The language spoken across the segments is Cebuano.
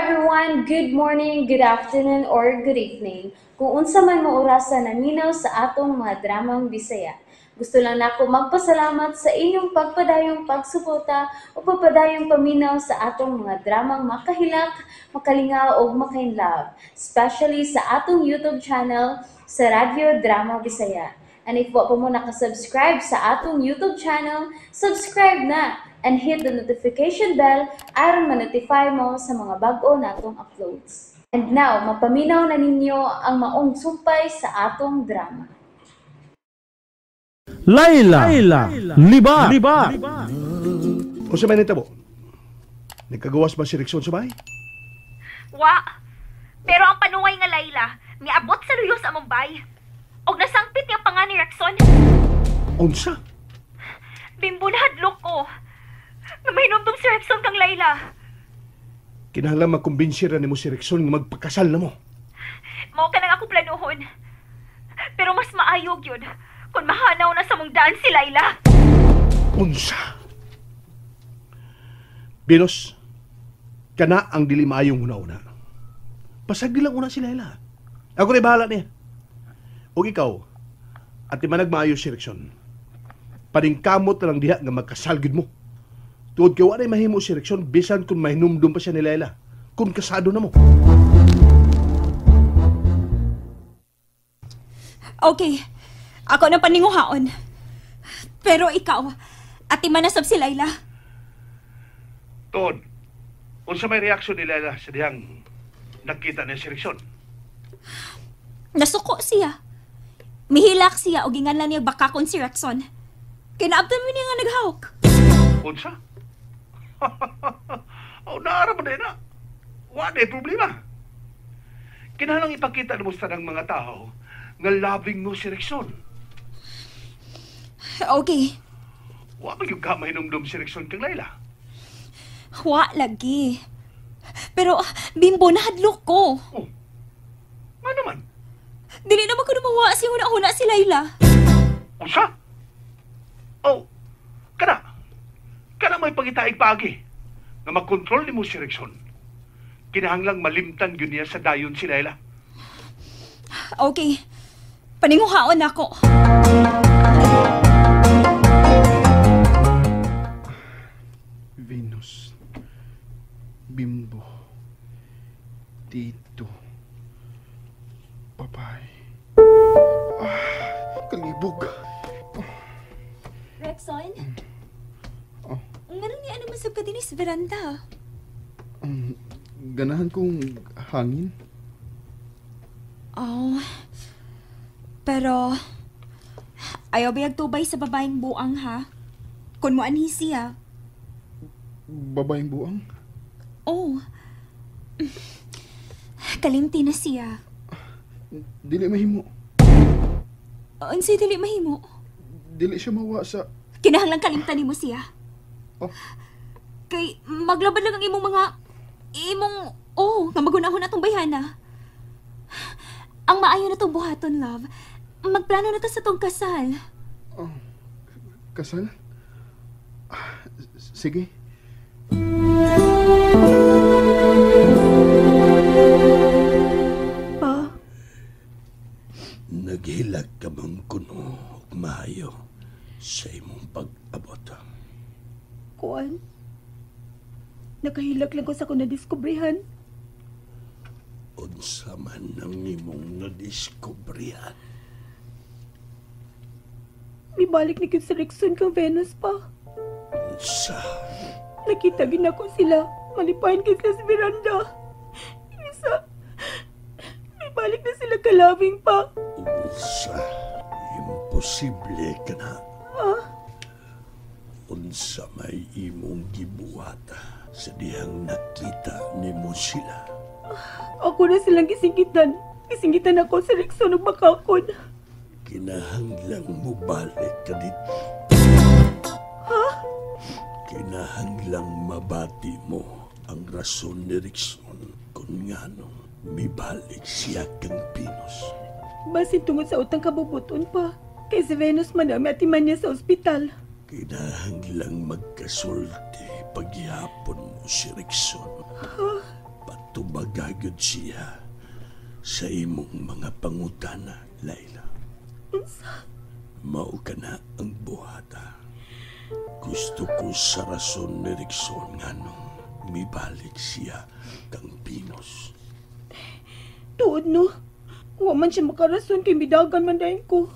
Everyone! Good morning, good afternoon, or good evening. Kung unsa man mo orasa naminaw sa atong mga dramang Bisaya. Gusto lang nako magpasalamat sa inyong pagpadayong pagsuporta o pagpadayong paminaw sa atong mga dramang makahilak, makalingaw o makainlove, especially sa atong YouTube channel sa Radyo Drama Bisaya. And if wa pa mo nakasubscribe sa atong YouTube channel, subscribe na and hit the notification bell aron ma-notify mo sa mga bag-o natong uploads. And now, mapaminaw na ninyo ang maong sumpay sa atong drama. Laila, Liba, Liba. Unsa may nitabo? Nagkagawas ba si Rexon sa bahay? Wa. Pero ang panuway nga Laila, miabot sa luyo sa among bay. Og nasangpit niya pa nga ni Rexon. Unsa? Bimbo, nahadlok ko nga mahinumdum si Rexon kang Laila. Kinahanglan makumbinsi ra nimo si Rexon nga magpakasal na mo. Mao ka nang ako planuhon. Pero mas maayog yun kung mahanaw na sa mong daan si Laila. Unsa? Venus, kana ang dili maayong una-una. Pasagdi lang una si Laila. Ako rin bahala niya. O ikaw, at di man nagmaayo si Rexon, paningkamot na lang diha nga magkasal gid mo. Tuod kay wa nay mahimo si Rexon bisan kung mahinumdum pa siya ni Laila, kung kasado na mo. Okay, ako na paninguhaon. Pero ikaw, ati manasab si Laila. Tuod, unsa may reaksyon ni Laila sa dihang nakita niya si Rexon? Nasuko siya. Mihilak siya o ginganlan niya bakakon si Rexon. Kinaabtan mo niya nga naghawk. Unsa? Oh, naara mo na. Wa na problema. Kinahanglang ipakita mo sa ng mga tao nga loving mo si Rexon. Okay. Wa man yung kamahinumdum si Rexon kang Laila. Wa lagi. Pero Bimbo, nahadlok ko. Oh. Nga naman? Dili naman ko namawa si huna-huna si Laila. Unsa? Oh, kana. Kana may pangitaig paagi nga makontrol nimo si Rexon. Kinahanglang malimtan gyud niya sa dayon si Laila. Okay. Paninguhaon ako. Venus, Bimbo, Tito, Papay. Ah, kalibog. Rexon? Oh. Nganong niya naman sab ka dinhi sa veranda? Ganahan kong hangin. Oh. Pero ayaw bayag tubay sa babaeng buang ha? Kun mo anhi siya. Babaeng buang? Oh. Kalimti na siya. Dili mahimo. Unsay dili mahimo? Dili siya mawa sa... Kinahanglang kalimtan nimo siya. Oh. Kay maglabad lang ang imong mga... Imong... Oh, nga magunahon atong bayhana. Ang maayo na tong buhaton, love. Magplano na ta sa tong kasal. Oh, kasal? Sige. Pa? Naghilak ka bang kuno og maayo sa imong pag-abot? Kuan? Nakahilak lang ko sa kung nadiskubrihan. Unsa man ang imong nadiskubrihan? Mibalik ni gyud si Rexon kang Venus pa. Unsa? Nakita gid nako sila. Malipayan kay sila sa veranda. Isa, mibalik na sila kalabing pa. Unsa? Imposible ka na. Ah? Unsa may imong gibuhat sa dihang nakita nimo sila? Ako na silang gisinggitan. Gisinggitan ako si Rexon ug bakakon. Kinahanglang mubalik ka dito. Ha? Kinahanglang mabati mo ang rason ni Rexon kung nganong mibalik siya kang Venus. Basin tungod sa utang kabubuton pa. Kay si Venus man ang atiman niya sa ospital. Kinahanglang magkasulti paghihapon mo si Rexon. Ha? Patungod gyud siya sa imong mga pangutana, Laila. Unsa? Mao ka na ang buhata. Gusto ko sa rason ni Rickson nganong mibalik siya kang Venus. Tuod no. Wa man siya makarason kay midagan man dayon ko.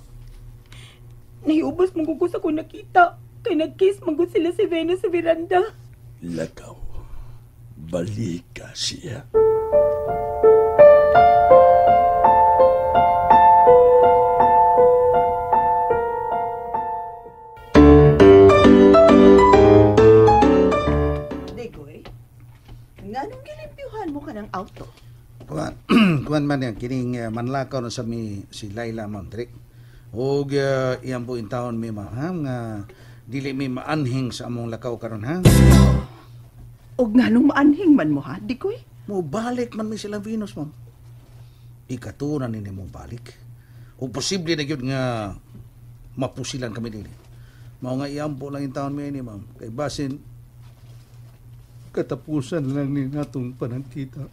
Nahiubos man ko sa ko nakita kay nagkiss man gud sila si Venus sa veranda. Lakaw. Balika siya. Digoy, nganong gilimpyuhan mo ka ng auto? Kuan, kuan man yan, kining manlakaw na sa mi si Laila Montric. Og iyang buing taon mi ma'am, ha, nga dili mi maanhing sa among lakaw karon ha. Og nganong maanhing man mo ha, Digoy? Mo balik man mi sila Venus, ma'am. Ikatunan ni mo balik. O posible na gyud nga mapusilan kami dili. Mao nga iampo lang yung taon mi ini, ma'am. Kay basin katapusan lang ni natong panagkita.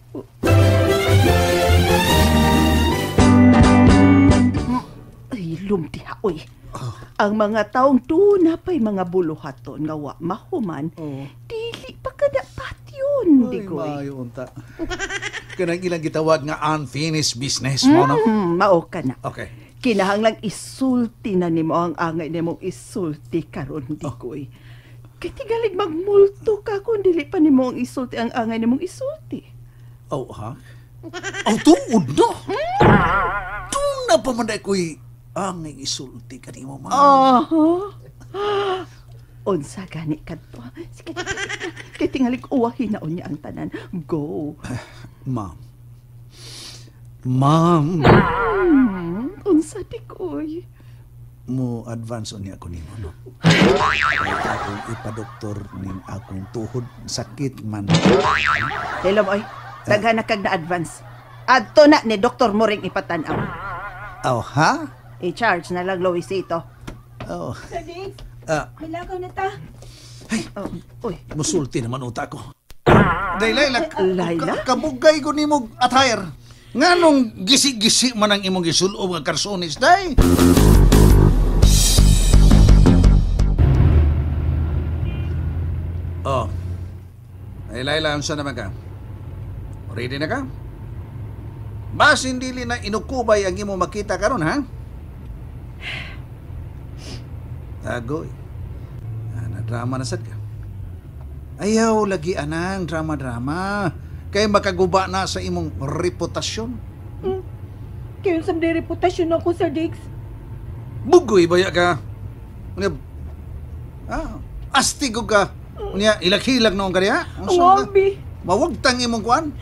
Ay, lumtiha, oy. Ang mga taong doon na pa'y mga buluhaton nga wa mahuman, dili pa kadapat yun, Digoy. Ay, maayo unta. Kanang ilang gitawag nga unfinished business mo, no? Mao ka na. Okay. Kinahanglang isulti na nimo ang angay nimong isulti karon, Digoy. Kay tingalig magmulto ka kung dili pa nimo ang isulti ang angay nimong isulti. Oh, ha? Oh, tuod no? Doon na pa man ko'y angay isulti ka nimo, ma'am. Aha. Unsa gani kadto? Sige, kay tingalig uwahin na unya ang tanan. Go. Ma'am. Ma'am. Unsa Digoy? Mo advance unya ako nimo, no? Akong ipadoktor ning akong tuhod sakit man. Hello, oy. Daghan na kag na advance. Adto na ni Dr. Moring ipatan-aw. Oh, ha? I-charge na lang Luisito. Oh. Sir Diggs, Ah, malakaw na ta. Ay, Oh, uy. musulti naman uta ko. Day, Laila, Laila? Kabugay ko nimo attire. Nganong gisi-gisi man ang imong gisulob nga karsonis, day? Oh. Ay, Laila, unsa naman ka? Ready na ka? Basin dili na inukubay ang imong makita karon, ha? Tagoy. Ah, na-drama na sad ka. Ayaw lagi anang drama-drama. Kay makaguba na sa imong reputasyon. Kaya sa may reputasyon ako, Sir Diggs. Bugoy baya ka. Unya, astig ka. Unya, ilag-hilag noong kaniya. Ang ambi. Mawagtang imong kuan.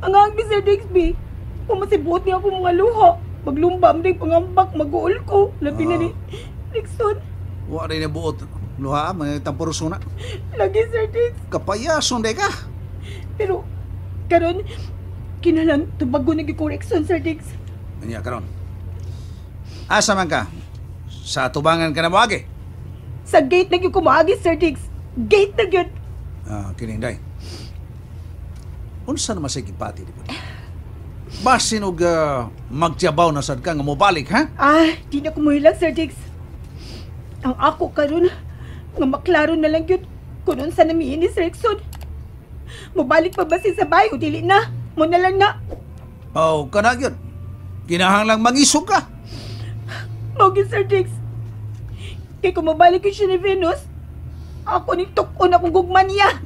Ang ambi, Sir Diggs, bi. Pumasibot niya ako mga luha. Maglumbam din, pangambak, mag-uol ko. Labi na ni Rickson. Wa rin na buot. Luha, may tampuruso na. Lagi, Sir Diggs. Kapayason day ka. Pero, karon kinalang tubago na ko Rickson, Sir Diggs. Unya, karon. Asa man ka? Sa tubangan ka na moagi? Sa gate na gyud ko moagi, Sir Diggs. Gate na gyud. Ah, kininday. Unsa naman sa gipati di ba? Basin og magtiyabaw na sad ka nga mobalik, ha? Ah, di na ko muhilag, Sir Diggs. Ang ako karon nga maklaro na lang gyud kung unsa na miini si Rickson. Mobalik pa ba siya sa bahay o dili na? Mo na lang na. Oh, kana gyud. Kinahanglang mangisog ka. Mao gyud, Sir Diggs. Kay kung mobalik yun siya ni Venus, ako ning tuk-on akong gugma niya.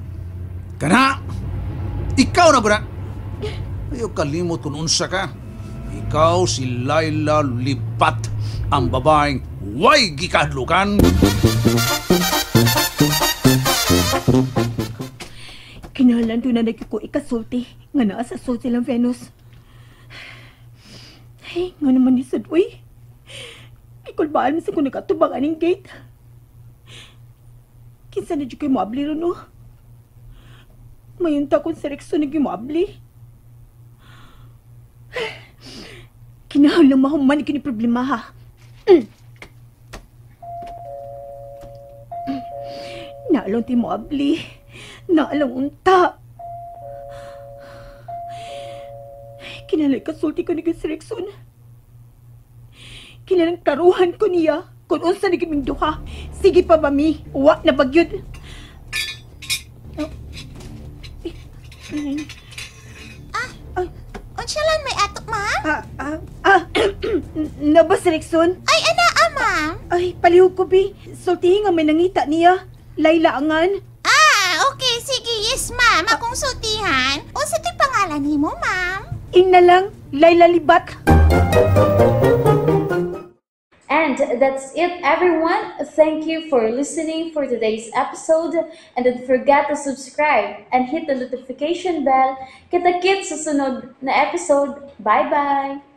Kana! Ikaw na ba na? Ayaw kalimot kung unsa ka. Ikaw si Laila Lipat, ang babaeng way gikadlukan. Kinahanglan doon na nagkiko ikasulti nga naa sa sulti lang Venus. Ay, nga naman ni Sad, uy. Ikulbaan mo sa kung nakatubang aning gate. Kinsa na dyan kayo moabli ron, no? Mayunta kung si Rexon naging moabli. Kinahanglan mahuman kini problema, ha? Naalong ti moabli. Naalong unta. Kinahanglan kasulti ko ni si Rickson. Kinahanglan klaruhan ko niya kung unsa ni kaming duha. Sige pa ba mi? Uwa na bagyod. Oh. Eh, ay. Ah, unsa lan may ato, ma'am? Ah, naba si Rickson? Ay, ana, ah, ma'am. Ay, palihog ko, bi. Sultihin nga may nangita niya. Layla angan. Ah, okay, sige, yes, ma'am. Akong sultihan. Unsa to'y pangalan nimo, ma'am? Ing na lang, Layla Libat. And that's it, everyone. Thank you for listening for today's episode. And don't forget to subscribe and hit the notification bell. Kita-kits sa sunod na episode. Bye-bye!